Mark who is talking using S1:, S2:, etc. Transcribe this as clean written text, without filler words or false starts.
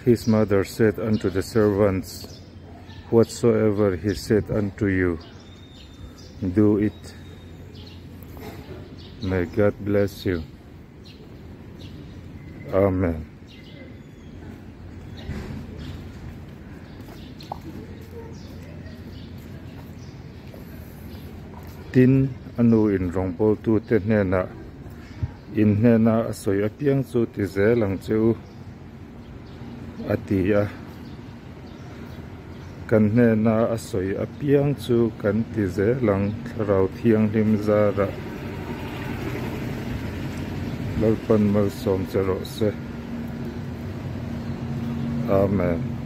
S1: His mother said unto the servants, Whatsoever he said unto you, do it. May God bless you. Amen. Tin, a nu in rawngbawltute hnenah, In hnena a sawi apiang chu ti zel ang che u, a ti a. Kan hnena a sawi apiang chu kan ti zel ang, Thlarau Thianghlim zarah Lalpan malsawm che rawh se. Amen.